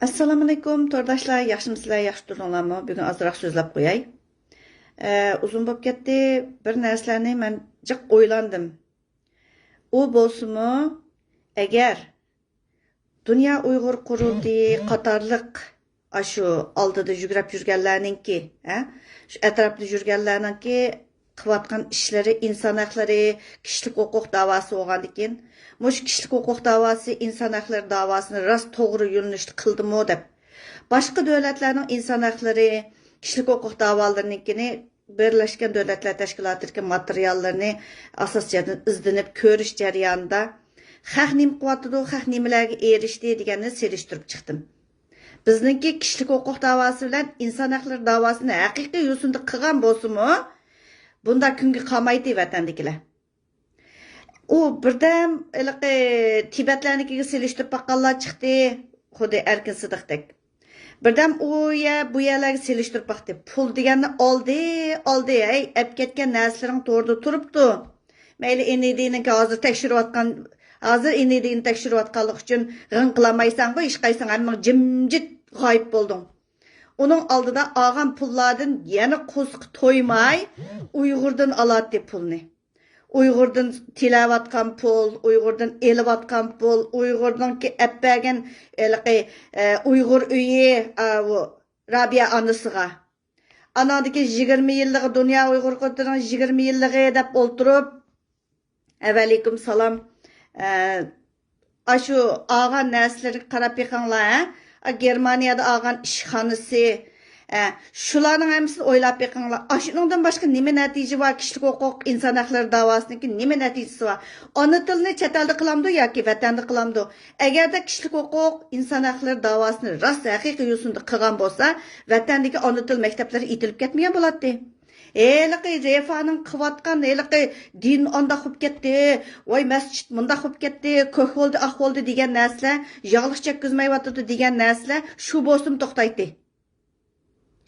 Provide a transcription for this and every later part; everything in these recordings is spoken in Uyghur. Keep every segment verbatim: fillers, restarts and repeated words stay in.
ئەسسالامۇئەلەيكۇم تورداشلار، ياخشىمۇسىلەر، ياخشى تۇردۇڭلارمۇ؟ بۈگۈن ئازراق سۆزلەپ قوياي. ئە، ئۇزۇن بولۇپ كەتتى. بىر نەرسىلەرنى مەن جىق ئويلاندىم. ئۇ بولسىمۇ، ئەگەر دۇنيا ئۇيغۇر قۇرۇلتىيى قاتارلىق ئاشۇ ئالدىدا يۈگرەپ يۈرگەنلەرنىڭكى، ھە، شۇ ئەتراپتا يۈرگەنلەرنىڭكى قىلىۋاتقان ئىشلىرى، ئىنسان ھەقلىرى، كىشىلىك ھوقۇق داۋاسى بولغاندىكىن، مۇشۇ كىشىلىك ھوقۇق داۋاسى، ئىنسان ھەقلىرى داۋاسىنى راست توغرا يۆنىلىشتە قىلدىمۇ دەپ، باشقا دۆلەتلەرنىڭ ئىنسان ھەقلىرى، كىشىلىك ھوقۇق داۋالىرىنىڭكىنى بىرلەشكەن دۆلەتلەر تەشكىلاتىدىكى ماتېرىياللىرىنى ئاساسىي جەھەتتىن ئىزدىنىپ كۆرۈش جەريانىدا، خەق نېمە قىلىۋاتىدۇ، خەق نېمىلەرگە ئېرىشتى دېگەننى سېلىشتۇرۇپ چىقتىم. بىزنىڭكى كىشىلىك ھوقۇق داۋاسى بىلەن ئىنسان ھەقلىرى داۋاسىنى ھەقىقىي يوسۇندا قىلغان بولسىمۇ، بۇنداق كۈنگە قالمايتتى ۋەتەندىكىلەر. ئۇ بىردەم ھېلىقى تىبەتلەرنىڭكىگە سېلىشتۇرۇپ باققانلار چىقتى، خۇددى ئەركىن سىدىقتەك. بىردەم ئۇ يەر، بۇ يەرلەرگە سېلىشتۇرۇپ باقتى. پۇل دېگەننى ئالدى، ئالدى، ھەي، ئەپ كەتكەن نەرسىلىرىڭ توردا تۇرۇپتۇ. مەيلى، ئېن ئى دىنىڭكى ھازىر تەكشۈرۈۋاتقان، ھازىر ئېن ئى دىنى تەكشۈرۈۋاتقانلىقى ئۈچۈن غىڭ قىلالمايسەنغۇ، ھېچقايسىڭ ھەممىڭ جىمجىت غايىب بولدۇڭ. ئۇنىڭ ئالدىدا ئالغان پۇللاردىن يەنە قورسىقى تويماي، ئۇيغۇردىن ئالاتتى پۇلنى. ئۇيغۇردىن تىلەۋاتقان پۇل، ئۇيغۇردىن ئېلىۋاتقان پۇل، ئۇيغۇرنىڭكى ئەپ بەرگەن ھېلىقى، ئە، ئۇيغۇر ئۆيى، ئاۋۇ، رابىيە ئانىسىغا. ئاناڭدىكى يىگىرمە يىللىقى، دۇنيا ئۇيغۇر قۇرۇلتىيىنىڭ يىگىرمە يىللىقى دەپ ئولتۇرۇپ، ۋەئەلەيكۇم سالام. ئە، ئاشۇ ئالغان نەرسىلىرىگە قاراپ بېقىڭلار، ھە؟ ئا، گېرمانىيەدە ئالغان ئىشخانىسى، ھە؟ شۇلارنىڭ ھەممىسىنى ئويلاپ بېقىڭلار. ئاشۇنىڭدىن باشقا نېمە نەتىجە بار؟ كىشىلىك ھوقۇق، ئىنسان ھەقلىرى داۋاسىنىڭكى نېمە نەتىجىسى بار؟ ئانا تىلنى چەت ئەلدە قىلامدۇ ياكى ۋەتەندە قىلامدۇ؟ ئەگەردە كىشىلىك ھوقۇق، ئىنسان ھەقلىرى داۋاسىنى راست ھەقىقىي يوسۇندا قىلغان بولسا، ۋەتەندىكى ئانا تىل مەكتەپلىرى ئېتىلىپ كەتمىگەن بولاتتى. ھېلىقى رېفانىڭ قىلىۋاتقان ھېلىقى دىن ئانداق بولۇپ كەتتى، ۋاي مەسچىت مۇنداق بولۇپ كەتتى، كۆك بولدى، ئاق بولدى دېگەن نەرسىلەر، ياغلىق چەككۈزمەيۋاتىدۇ دېگەن نەرسىلەر شۇ بولسىمۇ توختايتتى.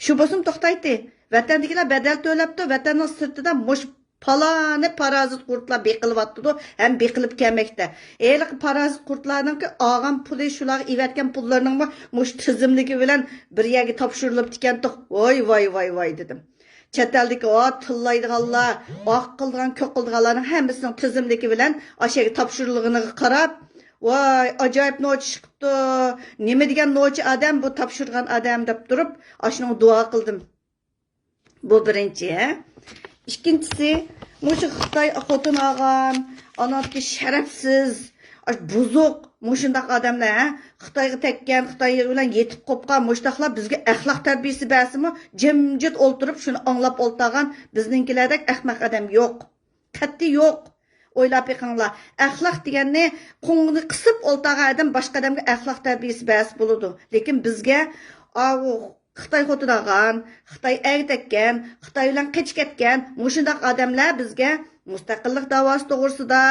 شۇ بولسىمۇ توختايتتى. ۋەتەندىكىلەر بەدەل تۆلەپتۇ، ۋەتەننىڭ سىرتىدا مۇشۇ پالانى پارازىت قۇرتلار بېقىلىۋاتىدۇ ھەم بېقىلىپ كەلمەكتە. ھېلىقى پارازىت قۇرتلارنىڭكى ئالغان پۇلى، شۇلارغا ئېۋەتكەن پۇللىرىنىڭمۇ مۇشۇ تىزىملىكى بىلەن بىر يەرگە تاپشۇرۇلۇپتىكەنتۇق. ۋاي، ۋاي، ۋاي، ۋاي دېدىم. چەت ئەلدىكى ئا تىللايدىغانلار، ئاق قىلىدىغان، كۆك قىلىدىغانلارنىڭ ھەممىسىنىڭ تىزىملىكى بىلەن ئاشۇ يەرگە تاپشۇرۇلغىنىغا قاراپ، ۋاي، ئاجايىپ نوچى چىقىپتۇ، نېمە دېگەن نوچى ئادەم بۇ تاپشۇرغان ئادەم دەپ تۇرۇپ، ئاشۇنىڭغا دۇئا قىلدىم. بۇ بىرىنچى، ھە. ئىككىنچىسى، مۇشۇ خىتاي خوتۇن ئالغان، ئاناندىكى شەرەپسىز، ئاش-، بۇزۇق، مۇشۇنداق ئادەملەر، ھە، خىتايغا تەگكەن، خىتاي بىلەن يېتىپ قوپقان مۇشۇنداقلار بىزگە ئەخلاق تەربىيىسى بەرسىمۇ، جىمجىت ئولتۇرۇپ شۇنى ئاڭلاپ ئولتۇرغان بىزنىڭكىلەردەك ئەخمەق ئادەم يوق. قەتئىي يوق. ئويلاپ بېقىڭلار. ئەخلاق دېگەننى قوڭىنى قىسىپ ئولتۇرغان ئادەم باشقا ئادەمگە ئەخلاق تەربىيىسى بەرسە بولىدۇ. لېكىن بىزگە، ئاۋۇ خىتاي خوتۇن ئالغان، خىتاي ئەر تەككەن، خىتاي بىلەن قېچىپ كەتكەن مۇشۇنداق ئادەملەر بىزگە مۇستەقىللىق داۋاسى توغرىسىدا،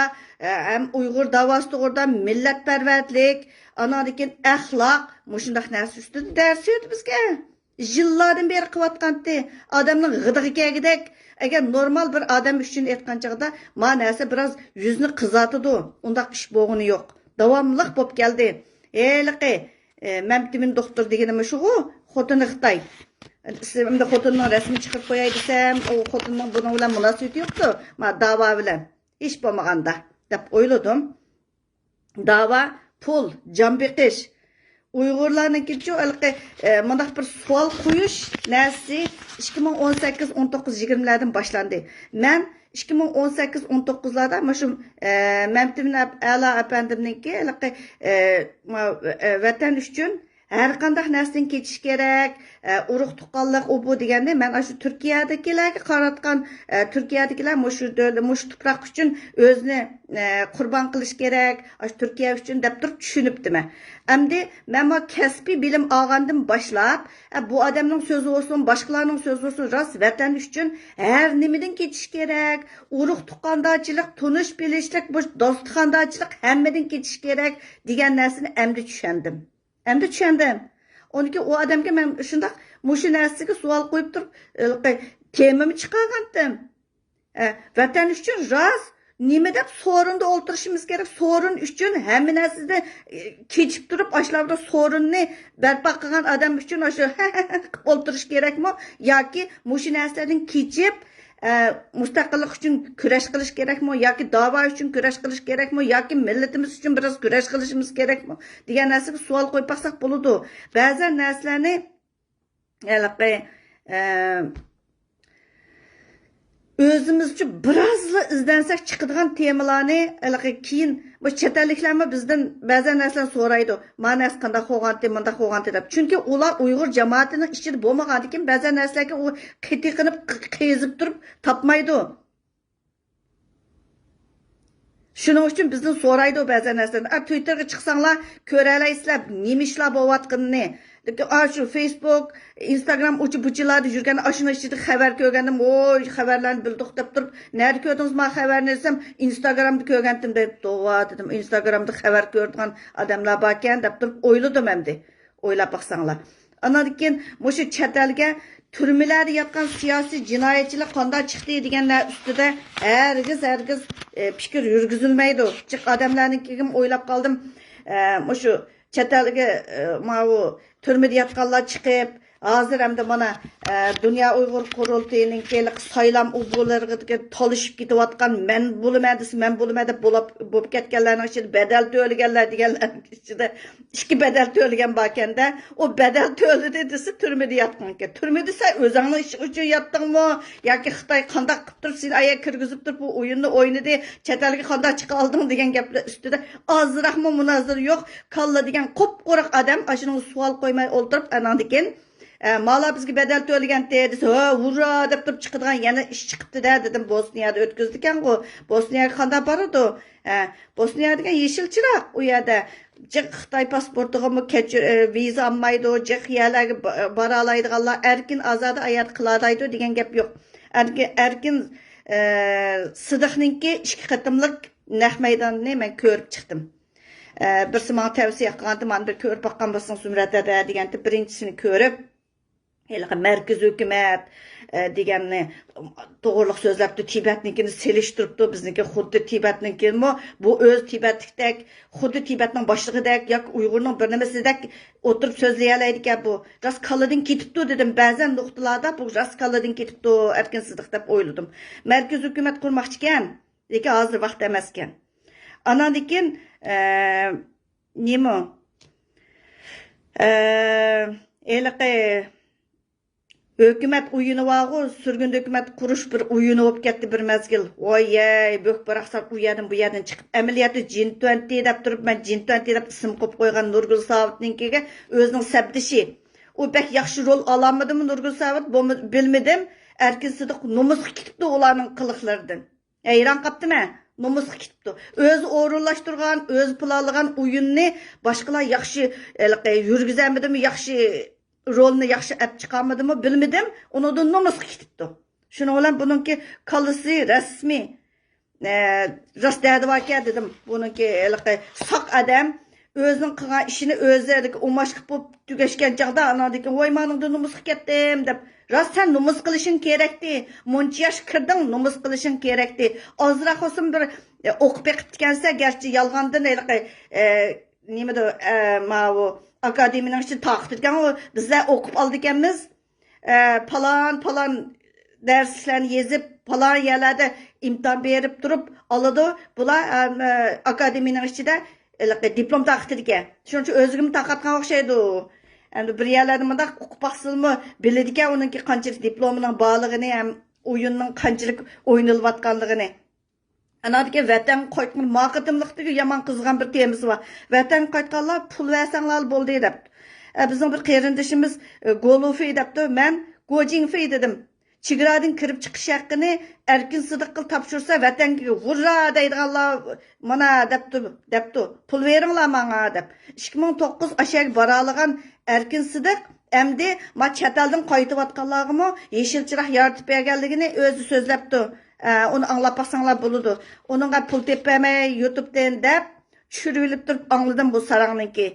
ئە، ھەم ئۇيغۇر داۋاسى توغرىدا مىللەتپەرۋەرلىك، ئاناندىن كېيىن ئەخلاق، مۇشۇنداق نەرسە ئۈستىدە دەرس بەردى بىزگە. يىللاردىن بېرى قىلىۋاتقانتى. ئادەمنىڭ غىدىقى كەلگۈدەك. ئەگەر نورمال بىر ئادەم ئۈچۈن ئېيتقان چاغدا، ما نەرسە بىراز يۈزنى قىزارتىدۇ. ئۇنداق ئىش بولغىنى يوق. داۋاملىق بولۇپ كەلدى. ھېلىقى، ئە، مەمتىمىن دوختۇر دېگىنىمۇ شۇغۇ، خوتۇنى خىتاي. ئەمدى خوتۇننىڭ رەسىمىنى چىقىرىپ قوياي دېسەم، ئۇ خوتۇننىڭ بۇنىڭ بىلەن مۇناسىۋىتى يوقتۇ. ما داۋا بىلەن. ھېچ بولمىغاندا، دەپ ئويلىدىم. داۋا، پۇل، جان بېقىش. ئۇيغۇرلارنىڭكىچۇ ھېلىقى، ئە، مۇنداق بىر سوئال قويۇش نەرسىسى ئىككى مىڭ ئون سەككىز، ئون توققۇز، يىگىرمىلەردىن باشلاندى. مەن ئىككى مىڭ ئون سەككىز، ئون توققۇزلاردا مۇشۇ، ئە، مەمتىمىن ئەپ-، ئەلا ئەپەندىمنىڭكى ھېلىقى، ئە، ما-، ئە، ۋەتەن ئۈچۈن ھەر قانداق نەرسىدىن كېچىش كېرەك، ئە، ئۇرۇق تۇغقانلىق ئۇ بۇ دېگەننى مەن ئاشۇ تۈركىيەدىكىلەرگە قاراتقان، ئە، تۈركىيەدىكىلەر مۇشۇ دۆل-، مۇشۇ تۇپراق ئۈچۈن ئۆزىنى، ئە، قۇربان قىلىش كېرەك، ئاشۇ تۈركىيە ئۈچۈن دەپ تۇرۇپ چۈشىنىپتىمەن. ئەمدى مەن ما كەسپىي بىلىم ئالغاندىن باشلاپ، ئە، بۇ ئادەمنىڭ سۆزى بولسۇن، باشقىلارنىڭ سۆزى بولسۇن، راست ۋەتەن ئۈچۈن ھەر نېمىدىن كېچىش كېرەك، ئۇرۇق تۇغقاندارچىلىق، تونۇش بىلىشلىك، بۇ دوستخاندارچىلىق ھەممىدىن كېچىش كېرەك دېگەن نەرسىنى ئەمدى چۈشەندىم. ئەمدى چۈشەندىم. ئۇنىڭكى ئۇ ئادەمگە مەن شۇنداق مۇشۇ نەرسىگە سوئال قويۇپ تۇرۇپ، ھېلىقى تېمىمۇ چىقارغانتىم. ئە، ۋەتەن ئۈچۈن راست نېمە دەپ سورۇندا ئولتۇرۇشىمىز كېرەك؟ سورۇن ئۈچۈن ھەممە نەرسىدىن، ئى، كېچىپ تۇرۇپ، ئاشۇلار بىر سورۇننى بەرپا قىلغان ئادەم ئۈچۈن ئاشۇ قىلىپ ئولتۇرۇش كېرەكمۇ؟ ياكى مۇشۇ نەرسىلەردىن كېچىپ، ئە، مۇستەقىللىق ئۈچۈن كۈرەش قىلىش كېرەكمۇ؟ ياكى داۋا ئۈچۈن كۈرەش قىلىش كېرەكمۇ؟ ياكى مىللىتىمىز ئۈچۈن بىراز كۈرەش قىلىشىمىز كېرەكمۇ؟ دېگەن نەرسىگە سوئال قويۇپ باقساق بولىدۇ. بەزەن نەرسىلەرنى ھېلىقى، ئە، ئۆزىمىزچە بىرازلا ئىزدەنسەك چىقىدىغان تېمىلارنى ھېلىقى كېيىن بۇ چەت ئەللىكلەرمۇ بىزدىن بەزەن نەرسىلەرنى سورايدۇ. ما نەرسە قانداق بولغانتى، مۇنداق بولغانتى دەپ. چۈنكى ئۇلار ئۇيغۇر جامائىتىنىڭ ئىچىدە بولمىغاندىكىن بەزەن نەرسىلەرگە ئۇ قېتىقىنىپ ق-، قېزىپ تۇرۇپ تاپمايدۇ. شۇنىڭ ئۈچۈن بىزدىن سورايدۇ بەزەن نەرسىلەرنى. ئا، تۋىتتېرغا چىقساڭلار كۆرەلەيسىلەر، نېمە ئىشلار بولۇۋاتقىنىنى. لېكىن، ئا، شۇ فېيسبۇك، ئىنستاگرام ئۇچى بۇچىلاردا يۈرگەندە ئاشۇنىڭ ئىچىدە خەۋەر كۆرگەندىم، ۋوي، خەۋەرلەرنى بىلدۇق دەپ تۇرۇپ، نەدە كۆردىڭىز ما خەۋەرنى دېسەم، ئىنستاگرامدا كۆرگەنتىم دەپ، توۋا دېدىم، ئىنستاگرامدا خەۋەر كۆرىدىغان ئادەملەر باركەن دەپ تۇرۇپ ئويلىدىم ئەمدى. ئويلاپ باقساڭلار. ئاندىن كېيىن مۇشۇ چەت ئەلگە تۈرمىلەردە ياتقان سىياسىي جىنايەتچىلەر قانداق چىقتى دېگەنلەر ئۈستىدە ھەرگىز، ھەرگىز، ئە، پىكىر يۈرگۈزۈلمەيدۇ. جىق ئادەملەرنىڭكىگىمۇ ئويلاپ قالدىم. ئە، مۇشۇ چەت ئەلگە، ئە، ماۋۇ تۈرمىدە ياتقانلار چىقىپ، ھازىر ئەمدى مانا، ئە، دۇنيا ئۇيغۇر قۇرۇلتىيىنىڭكى سايلام ئوبولايلىرىغا تالىشىپ كېتىۋاتقان مەن بولىمەن دېسە، مەن بولىمەن دەپ بولاپ، بولۇپ كەتكەنلەرنىڭ ئىچىدە بەدەل تۆلىگەنلەر دېگەنلەرنىڭ ئىچىدە ئىككى بەدەل تۆلىگەن باركەندە، ئۇ بەدەل تۆلىدى دېسە، تۈرمىدە ياتقانكەن. تۈرمىدە سەن ئۆزۈڭنىڭ ئىشى ئۈچۈن ياتتىڭمۇ ياكى خىتاي قانداق قىلىپ تۇرۇپ سېنى ئاياغ كىرگۈزۈپ تۇرۇپ بۇ ئويۇننى ئوينىدى، چەت ئەلگە قانداق چىقالدىڭ دېگەن گەپلەر ئۈستىدە ئازراقمۇ مۇنازىرە يوق. كاللا دېگەن قۇپقۇرۇق ئادەم ئاشۇنىڭغا سوئال قويماي ئولتۇرۇپ، ئاناندىن كېيىن، ئە، مالا بىزگە بەدەل تۆلىگەنتى دېسە، ھە، ھۇررا دەپ تۇرۇپ چىقىدىغان يەنە ئىش چىقىپتۇ-دە دېدىم. بوسنىيادا ئۆتكۈزدىكەنغۇ. بوسنىياگە قانداق بارىدۇ؟ ئە، بوسنىيا دېگەن يېشىل چىراغ ئۇ يەردە. جىق خىتاي پاسپورتىغىمۇ كەچۈر-، ئە، ۋىزا ئالمايدۇ، جىق يەرلەرگە با-، بارالايدىغانلار ئەركىن ئازادە ئايات قىلالايدۇ دېگەن گەپ يوق. ئەركىن، ئەركىن، ئە، سىدىقنىڭكى ئىككى قېتىملىق نەق مەيدانىنى مەن كۆرۈپ چىقتىم. ئە، بىرسى ماڭا تەۋسىيە قىلغانتى، مانا بىر كۆرۈپ باققان بولسىڭىز زۇمرەت ھەدە دېگەنتى، بىرىنچىسىنى كۆرۈپ، ھېلىقى مەركىزىي ھۆكۈمەت، ئە، دېگەننى توغرىلىق سۆزلەپتۇ، تىبەتنىڭكىنى سېلىشتۇرۇپتۇ، بىزنىڭكى خۇددى تىبەتنىڭكىمۇ، بۇ ئۆز تىبەتلىكتەك، خۇددى تىبەتنىڭ باشلىقىدەك ياكى ئۇيغۇرنىڭ بىر نېمىسىدەك ئولتۇرۇپ سۆزلىيەلەيدىكەن بۇ. راست كاللىدىن كېتىپتۇ دېدىم، بەزەن نۇقتىلاردا بۇ راست كاللىدىن كېتىپتۇ ئەركىن سىدىق دەپ ئويلىدىم. مەركىزىي ھۆكۈمەت قۇرماقچىكەن، لېكىن ھازىر ۋاقىت ئەمەسكەن. ئاناندىن كېيىن، ئە، نېمە؟ ئە، ھېلىقى ھۆكۈمەت ئويۇنى بارغۇ، سۈرگۈندە ھۆكۈمەت قۇرۇش بىر ئويۇنى بولۇپ كەتتى بىر مەزگىل. ۋايەي، بۆك باراقسان ئۇ يەردىن بۇ يەردىن چىقىپ، ئەمەلىيەتتە جىن تۈەنتى دەپ تۇرۇپ، مەن جىن تۈەنتى دەپ ئىسىم قويۇپ قويغان نۇرگۈل ساۋۇتنىڭكىگە ئۆزىنىڭ سەپدىشى. ئۇ بەك ياخشى رول ئالالمىدىمۇ نۇرگۈل ساۋۇت؟ بولما-، بىلمىدىم. ئەركىن سىدىق نومۇسقا كېتىپتۇ ئۇلارنىڭ قىلىقلىرىدىن. ھەيران قاپتىمەن. نومۇسقا كېتىپتۇ. ئۆزى ئورۇنلاشتۇرغان، ئۆزى پىلانلىغان ئويۇننى باشقىلار ياخشى، ھېلىقى، يۈرگۈزەلمىدىمۇ، ياخشى رولنى ياخشى ئەپ چىقالمىدىمۇ، بىلمىدىم. ئۇنىڭدىن نومۇسقا كېتىپتۇ. شۇنىڭ بىلەن بۇنىڭكى كاللىسى رەسمىي، ئە، راست دەدى باركەن دېدىم. بۇنىڭكى ھېلىقى ساق ئادەم ئۆزىنىڭ قىلغان ئىشىنى ئۆزى ھېلىقى ئوماشقا بولۇپ تۈگەشكەن چاغدا ئاناندىن كېيىن، ۋاي، مانىڭدىن نومۇسقا كەتتىم دەپ، راست سەن نومۇس قىلىشىڭ كېرەكتى. مۇنچە ياش كىردىڭ، نومۇس قىلىشىڭ كېرەكتى. ئازراق بولسىمۇ بىر، ئە، ئوقۇپ بېقىپتىكەنسەن، گەرچە يالغاندىن ھېلىقى، ئە، نېمىدۇ، ئە، ماۋۇ ئاكادېمىيەنىڭ ئىچىدە تارقىتىدىكەن، بىزلەر ئوقۇپ ئالىدىكەنمىز. ئە، پالان، پالان دەرسلىكلەرنى يېزىپ، پالان يەرلەردە ئىمتىھان بېرىپ تۇرۇپ ئالىدۇ. بۇلار، ئە، ئاكادېمىيەنىڭ ئىچىدە ھېلىقى دىپلوم تارقىتىدىكەن. شۇنىڭ ئۈچۈن ئۆزىگىمۇ تارقاتقان ئوخشايدۇ. ئەمدى بىر يەرلەردە مۇنداق ئوقۇپ باقسىلىمۇ بىلىدىكەن، ئۇنىڭكى قانچىلىك دىپلومىنىڭ بارلىقىنى ھەم ئويۇننىڭ قانچىلىك ئوينىلىۋاتقانلىقىنى. ئاناندىكىن ۋەتەنگە قايتقان، ما قېتىملىقتىكى يامان قىزىغان بىر تېمىسى بار. ۋەتەنگە قايتقانلار پۇل بەرسەڭلار بولدى دەپتۇ. ئە، بىزنىڭ بىر قېرىندىشىمىز، ئە، گولۇفېي دەپتۇ. مەن گوجىڭفېي دېدىم. چېگرادىن كىرىپ چىقىش ھەققىنى ئەركىن سىدىققا تاپشۇرسا، ۋەتەنگە ھۇررا دەيدىغانلار مانا دەپتۇ، دەپتۇ. پۇل بېرىڭلار ماڭا دەپ. ئىككى مىڭ توققۇز ئاشەگە بارالىغان ئەركىن سىدىق ئەمدى ما چەت ئەلدىن قايتىۋاتقانلارغىمۇ يېشىل چىراغ يارىتىپ بەرگەنلىكىنى ئۆزى سۆزلەپتۇ. ئە، ئۇنى ئاڭلاپ باقساڭلار بولىدۇ. ئۇنىڭغا پۇل تېپىپ بەرمەي يۇتۇبتىن دەپ چۈشۈرۈۋېلىپ تۇرۇپ ئاڭلىدىم بۇ ساراڭنىڭكى.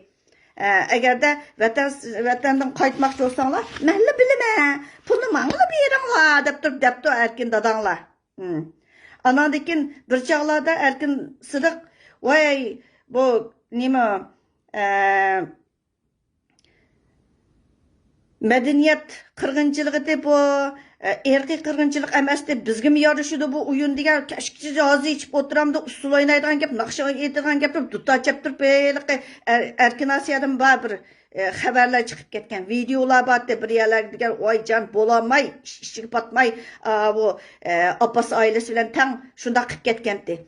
ئە، ئەگەردە ۋەتەن، ۋەتەندىن قايتماقچى بولساڭلار، مەنلا بىلىمەن، پۇلنى ماڭىلا بېرىڭلار دەپ تۇرۇپ دەپتۇ ئەركىن داداڭلار. ھىم. ئاناندىن كېيىن بىر چاغلاردا ئەركىن سىدىق، ۋاي، بۇ نېمە، ئە، مەدەنىيەت قىرغىنچىلىقى، بۇ، ئە، ئىرقىي قىرغىنچىلىق ئەمەستى، بىزگىمۇ يارىشىدۇ بۇ ئويۇن دېگەن، كەچكىچە ھازا ئېچىپ ئولتۇرامدۇ، ئۇسسۇل ئوينايدىغان گەپ، ناخشا ئېيتىدىغان گەپ دەپ دۇتار چەپتۈرۈپ، ھېلىقى ئەر-، ئەركىن ئاسىيادىن بار بىر، ئە، خەۋەرلەر چىقىپ كەتكەن، ۋىدېئولار بارتى، بىر يەرلەرگە دېگەن، ۋاي جان، بولالماي، ئىش ئىچىگە پاتماي، ئاۋۇ، ئە، ئاپاس ئائىلىسى بىلەن تەڭ شۇنداق قىلىپ كەتكەنتى.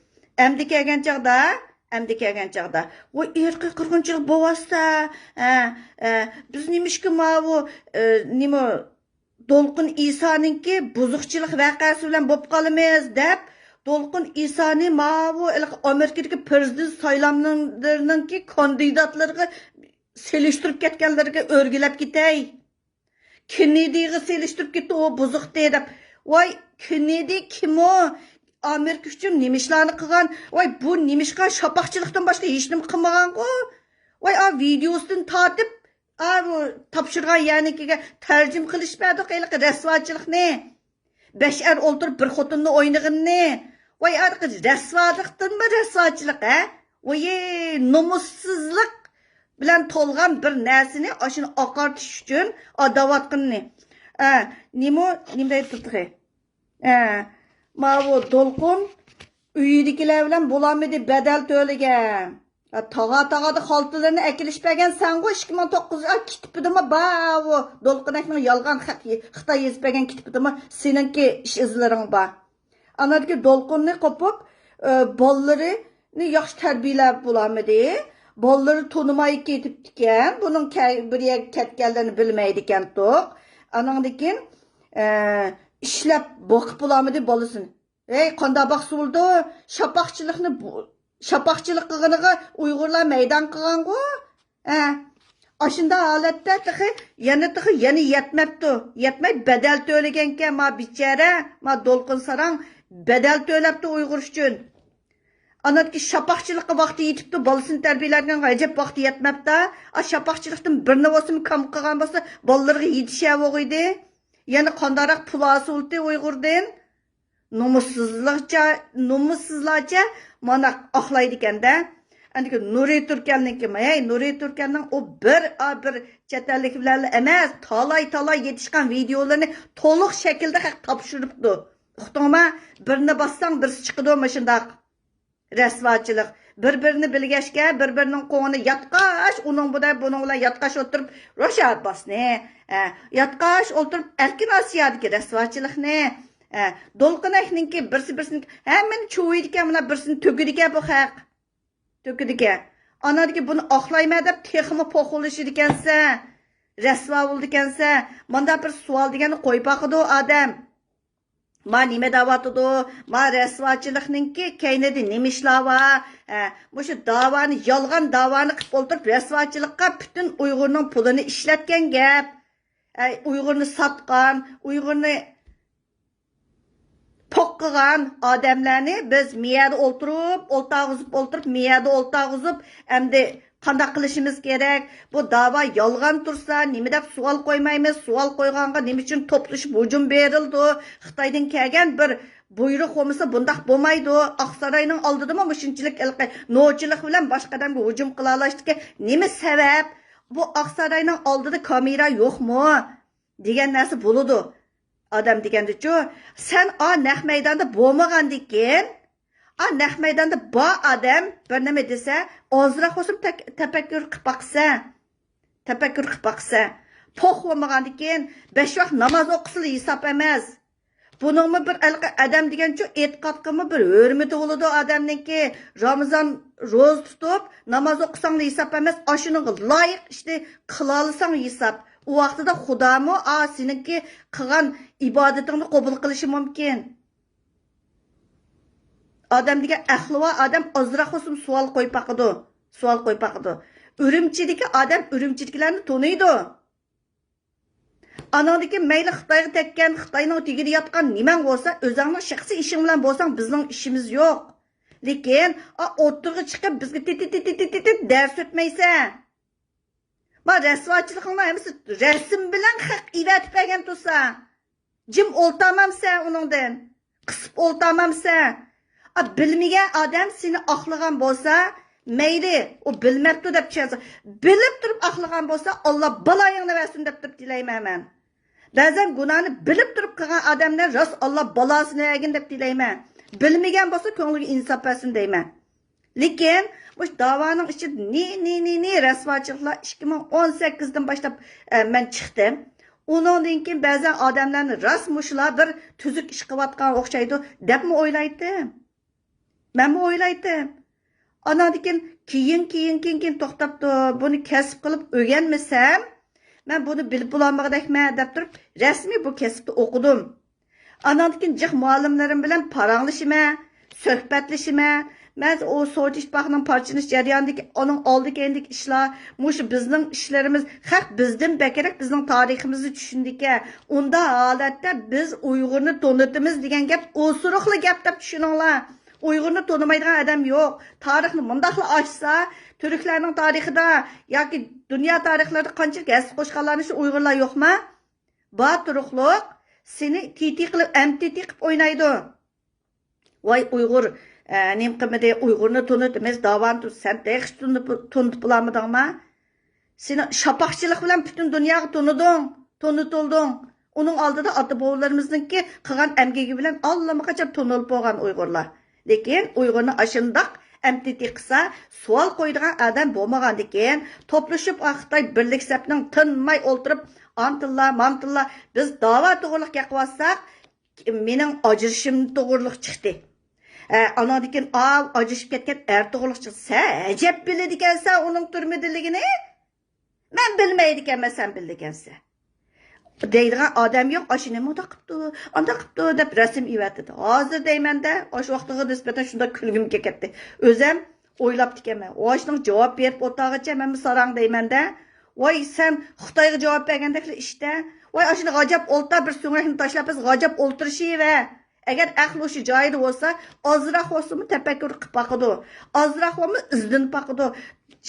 ئەمدى كەلگەن چاغدا، ئەمدى كەلگەن چاغدا، ۋاي ئىرقىي قىرغىنچىلىق بولۇۋاتسا، ئە، ئە، بىز نېمىشقا ماۋۇ، ئە، نېمە، دولقۇن ئىسانىڭكى بۇزۇقچىلىق ۋەقەسى بىلەن بولۇپ قالىمىز دەپ، دولقۇن ئىسانى ماۋۇ ھېلىقى ئامېرىكىدىكى پىرېزىدېنت سايلاملىرىنىڭكى كاندىداتلىرىغا سېلىشتۇرۇپ كەتكەنلىرىگە ئۆرگىلەپ كېتەي. كېننېدىغا سېلىشتۇرۇپ كېتىپ، ئۇ بۇزۇقتى دەپ. ۋاي، كېننېدى كىم ئۇ؟ ئامېرىكا ئۈچۈن نېمە ئىشلارنى قىلغان؟ ۋاي، بۇ نېمىشقا شاپاقچىلىقتىن باشقا ھېچنېمە قىلمىغانغۇ؟ ۋاي، ئا، ۋىدېئوسىدىن تارتىپ، ئا، بۇ تاپشۇرغان يەرنىڭكىگە تەرجىمە قىلىش بەردۇق ھېلىقى رەسۋاچىلىقنى. بەش ئەر ئولتۇرۇپ بىر خوتۇننى ئوينىغىنىنى. ۋاي، ئارقا رەسۋالىقتىنمۇ رەسۋاچىلىق، ھە؟ ۋاي، نومۇسسىزلىق بىلەن تولغان بىر نەرسىنى ئاشۇنى ئاقارتىش ئۈچۈن ئاداۋاتقىنىنى. ئە، نېمە، نېمە دەيدۇ تېخى؟ ئە، ماۋۇ دولقۇن ئۆيىدىكىلەر بىلەن بولالمىدى، بەدەل تۆلىگەن. ھە، تاغا تاغادا خالتىلىرىنى ئەكېلىشىپ بەرگەن سەنغۇ، ئىككى مىڭ توققۇزىنچى يىل كىتابىدىمۇ بار، ئاۋۇ دولقۇنەكنىڭ يالغان خەت، خىتاي يېزىپ بەرگەن كىتابىدىمۇ سېنىڭكى ئىش ئىزلىرىڭ بار. ئانادىكى دولقۇننى قوپۇپ، ئە، بالىلىرىنى ياخشى تەربىيەلەپ بولالمىدى. بالىلىرى تونۇماي كېتىپتىكەن. بۇنىڭ كە-، بىر يەرگە كەتكەنلىرىنى بىلمەيدىكەنتۇق. ئانىڭدىن كېيىن، ئە، ئىشلەپ باقىپ بولالمىدى بالىسىنى. ھەي، قانداق باقسا بولىدۇ؟ شاپاقچىلىقنى بۇ-، شاپاقچىلىق قىلغىنىغا ئۇيغۇرلار مەيدان قىلغانغۇ؟ ھە. ئاشۇنداق ھالەتتە تېخى، يەنە تېخى، يەنە يەتمەپتۇ. يەتمەي بەدەل تۆلىگەنكەن، ما بىچارە، ما دولقۇن ساراڭ بەدەل تۆلەپتۇ ئۇيغۇر ئۈچۈن. ئانادىكى شاپاقچىلىققا ۋاقتى يېتىپتۇ، بالىسىنى تەربىيەلەيدىغان ئەجەب ۋاقتى يەتمەپتۇ. ئا، شاپاقچىلىقتىن بىرنى بولسىمۇ كام قىلغان بولسا، بالىلىرىغا يېتىشەۋوغىيدى. يەنە قانداقراق پۇل ھاسىل بولدى ئۇيغۇردىن؟ نومۇسسىزلارچە، نومۇسسىزلارچە مانا ئاقلايدىكەن-دە. ئەندىكى نۇرى تۈركەننىڭكى، ھەي، نۇرى تۈركەننىڭ ئۇ بىر، ئا، بىر چەت ئەللىك بىلەنلا ئەمەس، تالاي-تالاي يېتىشقان ۋىدېئولىرىنى تولۇق شەكىلدە خەق تاپشۇرۇپتۇ. ئۇقتۇڭما؟ بىرنى باسساڭ بىرسى چىقىدۇ مۇشۇنداق. رەسۋاچىلىق. بىر-بىرىنى بىلگەچكە، بىر-بىرىنىڭ قوڭىنى ياتقاش، ئۇنىڭ بىلەن، بۇنىڭ بىلەن ياتقاش ئولتۇرۇپ، روشا ئابباسنى، ئە، ياتقاش ئولتۇرۇپ، ئەركىن ئاسىيادىكى رەسۋاچىلىقنى، ئە، دولقۇنەكنىڭكى، بىرسى بىرسىنىڭكى، ھەممىنى چۇۋۇيدىكەن، مانا بىرسىنى تۆكىدىكەن بۇ خەق. تۆكىدىكەن. ئانادىكى بۇنى ئاقلايمەن دەپ تېخىمۇ پوخۇلىشىدىكەنسە، رەسۋا بولىدىكەنسە، مانداق بىر سوئال دېگەننى قويۇپ باقىدۇ ئادەم. ما نېمە دەۋاتىدۇ؟ ما رەسۋاچىلىقنىڭكى كەينىدە نېمە ئىشلار بار؟ ھە، مۇشۇ داۋانى، يالغان داۋانى قىلىپ ئولتۇرۇپ، رەسۋاچىلىققا پۈتۈن ئۇيغۇرنىڭ پۇلىنى ئىشلەتكەن گەپ. ئە، ئۇيغۇرنى ساتقان، ئۇيغۇرنى پوق قىلغان ئادەملەرنى بىز مىيەدە ئولتۇرۇپ، ئولتۇرغۇزۇپ، ئولتۇرۇپ، مىيەدە ئولتۇرغۇزۇپ، ئەمدى قانداق قىلىشىمىز كېرەك؟ بۇ داۋا يالغان تۇرسا، نېمە دەپ سوئال قويمايمىز؟ سوئال قويغانغا نېمە ئۈچۈن توپلىشىپ ھۇجۇم بېرىلىدۇ؟ خىتايدىن كەلگەن بىر بۇيرۇق بولمىسا، بۇنداق بولمايدۇ. ئاقساراينىڭ ئالدىدىمۇ مۇشۇنچىلىك ھېلىقى نوچىلىق بىلەن باشقا ئادەمگە ھۇجۇم قىلالايدىكەن. نېمە سەۋەب؟ بۇ ئاقساراينىڭ ئالدىدا كامېرا يوقمۇ؟ دېگەن نەرسە بولىدۇ. ئادەم دېگەندىچۇ، سەن ئا نەق مەيداندا بولمىغاندىكىن، ئا نەق مەيداندا بار ئادەم بىر نېمە دېسە، ئازراق بولسىمۇ تەك-، تەپەككۇر قىلىپ باقسا، تەپەككۇر قىلىپ باقسا، پوخ بولمىغاندىكىن، بەش ۋاق ناماز ئوقۇسىلا ھېساب ئەمەس. بۇنىڭمۇ بىر ھېلىقى ئادەم دېگەنچۇ، ئېتىقادقىمۇ بىر ھۆرمىتى بولىدۇ ئادەمنىڭكى. رامىزان روزا تۇتۇپ، ناماز ئوقۇساڭلا ھېساب ئەمەس، ئاشۇنىڭغا لايىق ئىشنى قىلالىساڭ ھېساب. ئۇ ۋاقتىدا خۇدامۇ، ئا، سېنىڭكى قىلغان ئىبادىتىڭنى قوبۇل قىلىشى مۇمكىن. ئادەم دېگەن ئەقلى بار ئادەم ئازراق بولسىمۇ سوئال قويۇپ باقىدۇ. سوئال قويۇپ باقىدۇ. ئۈرۈمچىدىكى ئادەم ئۈرۈمچىدىكىلەرنى تونۇيدۇ. ئانىڭدىن كېيىن مەيلى خىتايغا تەگكەن، خىتاينىڭ تېگىدە ياتقان نېمەڭ بولسا، ئۆزۈڭنىڭ شەخسىي ئىشىڭ بىلەن بولساڭ، بىزنىڭ ئىشىمىز يوق. لېكىن، ئا، ئوتتۇرىغا چىقىپ، بىزگە تىت، تىت، تىت، تىت، تىت، تىت دەرس ئۆتمەيسەن. ما رەسۋاچىلىقىڭنىڭ ھەممىسى رەسىم بىلەن خەق ئېۋەتىپ بەرگەن تۇرسا، جىم ئولتۇرمامسەن ئۇنىڭدىن؟ قىسىپ ئولتۇرمامسەن؟ بىلمىگەن ئادەم سېنى ئاقلىغان بولسا، مەيلى، ئۇ بىلمەپتۇ دەپ چۈشەنسە، بىلىپ تۇرۇپ ئاقلىغان بولسا، ئاللا بالايىڭنى بەرسۇن دەپ تۇرۇپ تىلەيمەن مەن. بەزەن گۇناھنى بىلىپ تۇرۇپ قىلغان ئادەملەر راست ئاللا بالاسىنى بەرگىن دەپ تىلەيمەن. بىلمىگەن بولسا كۆڭلىگە ئىنساپ بەرسۇن دەيمەن. لېكىن مۇشۇ داۋانىڭ ئىچىدە نى، نى، نى، نى رەسۋاچىلىقلار ئىككى مىڭ ئون سەككىزدىن باشلاپ، ئە، مەن چىقتىم. ئۇنىڭدىن كېيىن بەزەن ئادەملەرنى راست مۇشۇلار بىر تۈزۈك ئىش قىلىۋاتقان ئوخشايدۇ دەپمۇ ئويلايتتىم. مەنمۇ ئويلايتتىم. ئاناندىن كېيىن، كېيىن، كېيىن، كېيىن، كېيىن توختاپتۇ. بۇنى كەسىپ قىلىپ ئۆگەنمىسەم، مەن بۇنى بىلىپ بولالمىغۇدەكمەن دەپ تۇرۇپ، رەسمىي بۇ كەسىپتە ئوقۇدۇم. ئاناندىن كېيىن جىق مۇئەللىملىرىم بىلەن پاراڭلىشىمەن، سۆھبەتلىشىمەن. مەن ئۇ سوۋېت ئىتتىپاقىنىڭ پارچىلىنىش جەريانىدىكى، ئۇنىڭ ئالدى كەينىدىكى ئىشلار، مۇشۇ بىزنىڭ ئىشلىرىمىز، خەق بىزدىن بەكرەك بىزنىڭ تارىخىمىزنى چۈشىنىدىكەن. ئۇنداق ھالەتتە بىز ئۇيغۇرنى تونۇتىمىز دېگەن گەپ ئوسۇرۇقلا گەپ دەپ چۈشىنىڭلار. ئۇيغۇرنى تونۇمايدىغان ئادەم يوق. تارىخنى مۇنداقلا ئاچسا، تۈركلەرنىڭ تارىخىدا ياكى دۇنيا تارىخلىرىدا قانچىلىك ھەسسە قوشقانلارنى شۇ ئۇيغۇرلار يوقما؟ بار تۇرۇقلۇق سېنى تىتى قىلىپ، ئەمتىتى قىلىپ ئوينايدۇ. ۋاي ئۇيغۇر، ئە، نېمە قىلمىدى، ئۇيغۇرنى تونۇتىمىز، داۋانى تۇت-، سەن تېخىچە تونۇپ، تونۇتۇپ بولالمىدىڭما؟ سېنى شاپاقچىلىق بىلەن پۈتۈن دۇنياغا تونۇدۇڭ، تونۇتۇلدۇڭ. ئۇنىڭ ئالدىدا ئاتا-بوۋىلىرىمىزنىڭكى قىلغان ئەمگىكى بىلەن ئاللىماقاچان تونۇلۇپ بولغان ئۇيغۇرلار. لېكىن ئۇيغۇرنى ئاشۇنداق ئەمتىتى قىلسا، سوئال قويىدىغان ئادەم بولمىغاندىكىن، توپلىشىپ، ئا، خىتاي بىرلىك سەپنىڭ تىنماي ئولتۇرۇپ، ئانتىللا، مانتىللا، بىز داۋا توغرىلىق گەپ قىلىۋاتساق، مېنىڭ ئاجرىشىشىم توغرۇلۇق چىقتى. ئە، ئاناندىن كېيىن، ئاۋۇ ئاجرىشىپ كەتكەن ئەر توغرۇلۇق چىقتى. سەن ئەجەب بىلىدىكەنسەن ئۇنىڭ تۈرمىدىلىكىنى. مەن بىلمەيدىكەنمەن، سەن بىلىدىكەنسەن. دەيدىغان ئادەم يوق، ئاشۇنى مۇنداق قىپتۇ، ئانداق قىپتۇ دەپ رەسىم ئېۋەتىدۇ. ھازىر دەيمەن-دە، ئاشۇ ۋاقتىغا نىسبەتەن شۇنداق كۈلگۈم كېلىپ كەتتى. ئۆزەم ئويلاپتىكەنمەن. ئاشۇنىڭ جاۋاب بېرىپ ئولتۇرغىچە مەنمۇ ساراڭ دەيمەن-دە. ۋاي، سەن خىتايغا جاۋاب بەرگەندەكلا ئىشتە. ۋاي، ئاشۇنى غاجاپ ئولتۇر، بىر سۆڭەكنى تاشلاپ بىز غاجاپ ئولتۇرۇشىۋە. ئەگەر ئەقلى ھوشى جايىدا بولسا، ئازراق بولسىمۇ تەپەككۇر قىلىپ باقىدۇ. ئازراق بولسىمۇ ئىزدىنىپ باقىدۇ.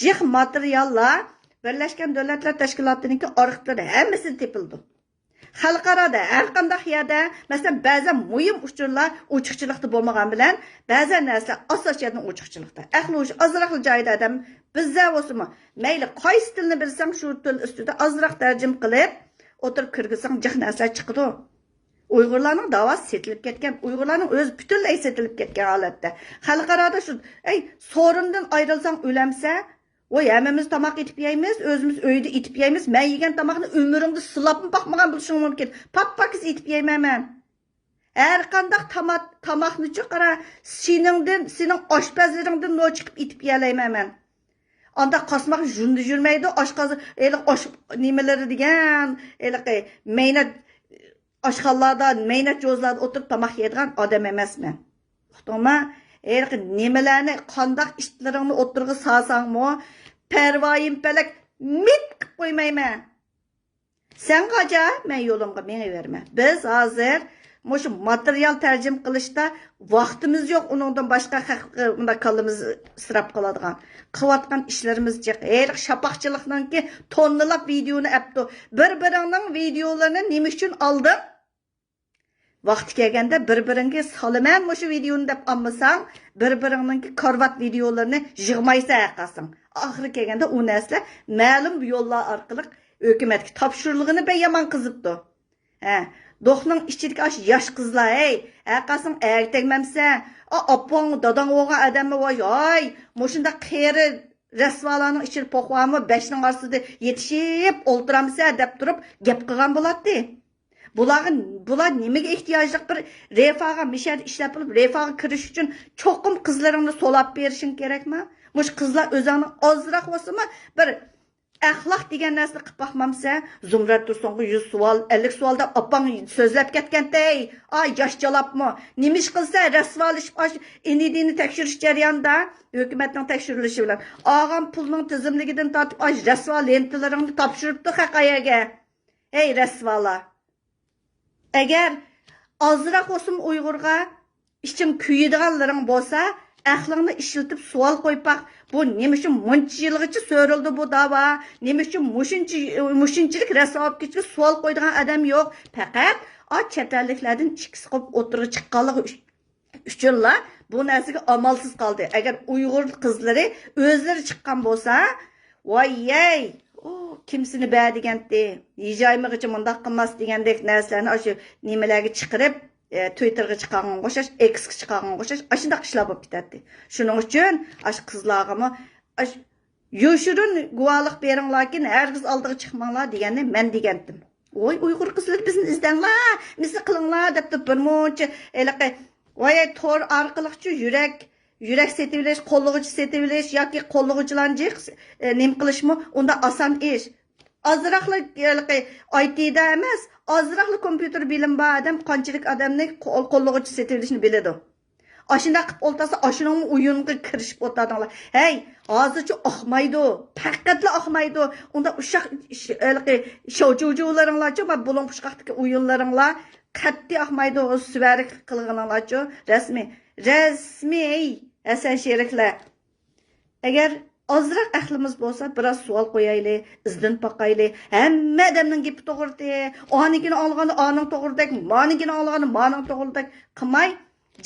جىق ماتېرىياللار بىرلەشكەن دۆلەتلەر تەشكىلاتىنىڭكى ئارخىپلىرىدا ھەممىسىدە تېپىلىدۇ. خەلقئارادا ھەر قانداق يەردە، مەسىلەن، بەزەن مۇھىم ئۇچۇرلار ئوچۇقچىلىقتا بولمىغان بىلەن، بەزەن نەرسىلەر ئاساسىي جەھەتتىن ئوچۇقچىلىقتا. ئەقلى ھوشى ئازراقلا جايىدا ئادەم بىزدە بولسىمۇ، مەيلى قايسى تىلنى بىلسەڭ، شۇ تىل ئۈستىدە ئازراق تەرجىمە قىلىپ ئوتتۇرىغا كىرگۈزسەڭ، جىق نەرسىلەر چىقىدۇ. ئۇيغۇرلارنىڭ داۋاسى سېتىلىپ كەتكەن، ئۇيغۇرلارنىڭ ئۆزى پۈتۈنلەي سېتىلىپ كەتكەن ھالەتتە. خەلقئارادا شۇ، ئەي، سورۇندىن ئايرىلساڭ ئۆلەمسە، ۋاي، ھەممىمىز تاماق ئېتىپ يەيمىز، ئۆزىمىز ئۆيدە ئېتىپ يەيمىز. مەن يېگەن تاماقنى ئۆمرۈڭدە سىلاپمۇ باقمىغان بولۇشۇڭ مۇمكىن. پاپپاكىز ئېتىپ يەيمەن مەن. ھەر قانداق تاما-، تاماقنىچۇ قارا، سېنىڭدىن، سېنىڭ ئاشپەزلىرىڭدىن نو چىقىپ ئېتىپ يەلەيمەن مەن. ئاندا قاسماق ژۇندى يۈرمەيدۇ، ئاشقاز-، ھېلىقى ئاش-، نېمىلىرى دېگەن، ھېلىقى مەينەت ئاشخانىلاردا، مەينەت جوزىلاردا ئولتۇرۇپ تاماق يەيدىغان ئادەم ئەمەسمەن. ئۇقتۇڭما؟ ھېلىقى نېمىلەرنى، قانداق ئىتلىرىڭنى ئوتتۇرىغا سالساڭمۇ، پەرۋايىم پەلەك، مىت قىپ قويمايمەن. سەن غاجا، مەن يولۇمغا مېڭىۋېرىمەن. بىز ھازىر مۇشۇ ماتېرىيال تەرجىمە قىلىشتا ۋاقتىمىز يوق، ئۇنىڭدىن باشقا خەق-، مۇنداق كاللىمىز ئىسراپ قىلىدىغان. قىلىۋاتقان ئىشلىرىمىز جىق. ھېلىقى شاپاقچىلىقنىڭكى توننىلاپ ۋىدېئونى ئەپتۇ. بىر-بىرىڭنىڭ ۋىدېئولىرىنى نېمە ئۈچۈن ئالدىڭ؟ ۋاقتى كەلگەندە بىر-بىرىڭگە سالىمەن مۇشۇ ۋىدېئونى دەپ ئالمىساڭ، بىر-بىرىڭنىڭكى كارىۋات ۋىدېئولىرىنى يىغمايسەن ھەرقاسىڭ. ئاخىرى كەلگەندە ئۇ نەرسىلەر مەلۇم يوللار ئارقىلىق ھۆكۈمەتكە تاپشۇرۇلغىنى بەك يامان قىزىپتۇ. ھە، دوخنىڭ ئىچىدىكى ئاشۇ ياش قىزلار، ھەي، ھەرقاسىڭ ئەرگە تەگمەمسەن. ئا، ئاپاڭ، داداڭ بولغان ئادەممۇ، ۋاي، ھاي، مۇشۇنداق قېرى رەسۋالارنىڭ ئىچىدە پوقۇۋامۇ بەشنىڭ ئارىسىدا يېتىشىپ ئولتۇرامسەن دەپ تۇرۇپ گەپ قىلغان بولاتتى. بۇلارغا، بۇلار نېمىگە ئېھتىياجلىق؟ بىر رېفاغا، مىشەدە ئىشلەپ بولۇپ، رېفاغا كىرىش ئۈچۈن چوقۇم قىزلىرىڭنى سولاپ بېرىشىڭ كېرەكمۇ؟ مۇشۇ قىزلار ئۆزۈڭنىڭ ئازراق بولسىمۇ بىر ئەخلاق دېگەن نەرسىنى قىلىپ باقمامسەن؟ زۇمرەت تۇرسۇنغا يۈز سوئال، ئەللىك سوئال دەپ ئاپاڭ سۆزلەپ كەتكەنتەي. ئاي، ياش جالاپمۇ؟ نېمە ئىش قىلسا رەسۋالىشىپ، ئاش ئىنىدىنى تەكشۈرۈش جەريانىدا، ھۆكۈمەتنىڭ تەكشۈرۈلۈشى بىلەن ئالغان پۇلنىڭ تىزىملىكىدىن تارتىپ، ئاش رەسۋا لېنتىلىرىڭنى تاپشۇرۇپتۇ خەق ئايەرگە. ھەي، رەسۋالار! ئەگەر ئازراق بولسىمۇ ئۇيغۇرغا ئىچىڭ كۆيىدىغانلىرىڭ بولسا، ئەقلىڭنى ئىشلىتىپ سوئال قويۇپ باق. بۇ نېمە ئۈچۈن مۇنچە يىلغىچە سۆرىلىدۇ بۇ داۋا؟ نېمە ئۈچۈن مۇشۇنچە، مۇشۇنچىلىك رەسۋا بولۇپ كېتىشكە سوئال قويىدىغان ئادەم يوق؟ پەقەت ئا چەت ئەللىكلەردىن ئىككىسى قوپۇپ ئوتتۇرىغا چىققانلىقى ئۈچ-، ئۈچۈنلا بۇ نەرسىگە ئامالسىز قالدى. ئەگەر ئۇيغۇر قىزلىرى ئۆزلىرى چىققان بولسا، ۋاي يەي، ئۇ كىمسىنى بە دېگەنتى، ھىجايمىغىچە مۇنداق قىلماس دېگەندەك نەرسىلەرنى ئاشۇ نېمىلەرگە چىقىرىپ، ئە، تويتېرغا چىقارغانغا ئوخشاش، ئېكسقا چىقارغانغا ئوخشاش، ئاشۇنداق ئىشلار بولۇپ كېتەتتى. شۇنىڭ ئۈچۈن ئاشۇ قىزلارغىمۇ ئاشۇ يوشۇرۇن گۇۋاھلىق بېرىڭلاركىن، ھەرگىز ئالدىغا چىقماڭلار دېگەننى مەن دېگەنتىم. ۋوي، ئۇيغۇر قىزلىرى بىزنى ئىزدەڭلار، بىزنى قىلىڭلار دەپ تۇرۇپ بىر مۇنچە ھېلىقى، ۋاي، تور ئارقىلىقچۇ يۈرەك، يۈرەك سېتىۋېلىش، قوللىغۇچى سېتىۋېلىش ياكى قوللىغۇچىلارنى جىق، ئە، نېمە قىلىشمۇ ئۇنداق ئاسان ئىش. ئازراقلا ھېلىقى ئاي تىدا ئەمەس، ئازراقلا كومپيۇتېر بىلىم بار ئادەم قانچىلىك ئادەمنى قول-، قوللىغۇچى سېتىۋېلىشنى بىلىدۇ. ئاشۇنداق قىلىپ ئولتۇرسا، ئاشۇنىڭمۇ ئويۇنىغا كىرىشىپ ئولتۇردۇڭلار. ھەي، ھازىرچۇ ئاقمايدۇ، پەقەتلا ئاقمايدۇ. ئۇنداق ئۇششاق ش-، ھېلىقى شوجۇجۇلىرىڭلارچۇ، ما بۇلۇڭ پۇشقاقتىكى ئويۇنلىرىڭلار قەتئىي ئاقمايدۇ. ئۇ سۈۋەرىك قىلغىنىڭلارچۇ، رەسمىي، رەسمىي، ھەسەن شېرىكلەر. ئەگەر ئازراق ئەقلىمىز بولسا، بىراز سوئال قويايلى، ئىزدىنىپ باقايلى. ھەممە ئادەمنىڭ گېپى توغرىدى. ئانىڭكىنى ئاڭلىغاندا ئانىڭ توغرىدەك، مانىڭكىنى ئاڭلىغاندا مانىڭ توغرىدەك قىلماي،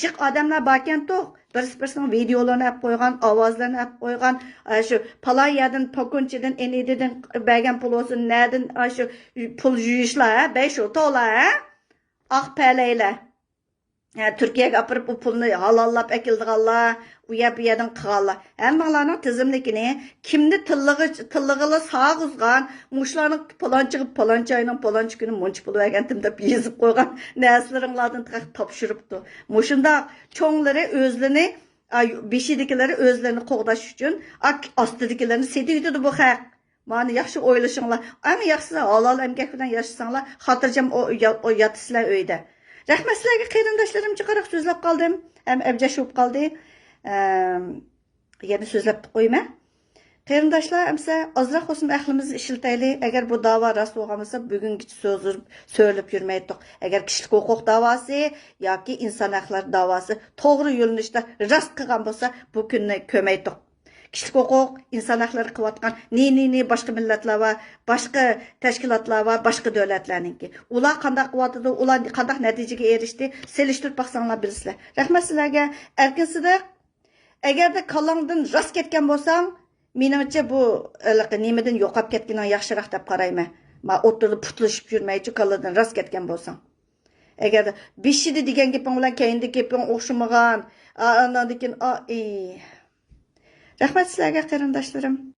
جىق ئادەملەر باركەنتۇق، بىرسى بىرسىنىڭ ۋىدېئولىرىنى ئەپ قويغان، ئاۋازلىرىنى ئەپ قويغان، ئە، شۇ پالاي يەردىن، پاكۇنچىدىن، ئېنىدىدىن بەرگەن پۇل بولسۇن، نەدىن، ئە، شۇ پۇل يۇيۇشلار، ھە، بەي شۇ تولا، ھە، ئاق پەلەيلەر. ھە، تۈركىيەگە ئاپىرىپ، ئۇ پۇلنى ھالاللاپ ئەكېلىدىغانلار، ئۇ يەر، بۇ يەردىن قىلغانلار. ھەممىڭلارنىڭ تىزىملىكىنى، كىمنى تىللىغا-، تىللىغىلى ساغۇزغان، مۇشۇلارنىڭ پالانچىغا، پالانچى ئاينىڭ پالانچى كۈنى مۇنچە پۇل بەرگەنتىم دەپ يېزىپ قويغان نەرسىلىرىڭلاردىن تېخى تاپشۇرۇپتۇ. مۇشۇنداق چوڭلىرى ئۆزلىرىنى، ئا، بېشىدىكىلىرى ئۆزلىرىنى قوغداش ئۈچۈن، ئا، ئاستىدىكىلىرىنى سېتىۋېتىدۇ بۇ خەق. مانا ياخشى ئويلىشىڭلار. ئەڭ ياخشىسى ھالال ئەمگەك بىلەن ياشىساڭلار، خاتىرجەم ئو-، يا-، ئو-، ياتىسىلەر ئۆيدە. رەھمەت سىلەرگە قېرىنداشلىرىم، جىقراق سۆزلەپ قالدىم. ھەم ئەبجەش بولۇپ قالدى. ئەم، يەنە سۆزلەپ قويىمەن. قېرىنداشلار، ئەمسە ئازراق بولسىمۇ ئەقلىمىزنى ئىشلىتەيلى. ئەگەر بۇ داۋا راست بولغان بولسا، بۈگۈنگىچە سۆزلىرىپ، سۆرىلىپ يۈرمەيتتۇق. ئەگەر كىشىلىك ھوقۇق داۋاسى ياكى ئىنسان ھەقلىرى داۋاسى توغرا يۆنىلىشتە راست قىلغان بولسا، بۇ كۈننى كۆرمەيتتۇق. كىشىلىك ھوقۇق، ئىنسان ھەقلىرى قىلىۋاتقان نى، نى، نى باشقا مىللەتلەر بار، باشقا تەشكىلاتلار بار، باشقا دۆلەتلەرنىڭكى. ئۇلار قانداق قىلىۋاتىدۇ، ئۇلار قانداق نەتىجىگە ئېرىشتى، سېلىشتۇرۇپ باقساڭلار بىلىسىلەر. رەھمەت سىلەرگە. ئەركىن سىدىق، ئەگەردە كاللاڭدىن راست كەتكەن بولساڭ، مېنىڭچە بۇ ھېلىقى نېمىدىن يوقاپ كەتكىنىڭ ياخشىراق دەپ قارايمەن. ما ئوتتۇرىدا پۇتلىشىپ يۈرمەيچۇ، كاللىدىن راست كەتكەن بولساڭ. ئەگەردە بېشىدا دېگەن گېپىڭ بىلەن كەينىدىكى گېپىڭ ئوخشىمىغان، ئا-، ئاندىن كېيىن، ئا-، ئى. رەھمەت سىلەرگە، قېرىنداشلىرىم.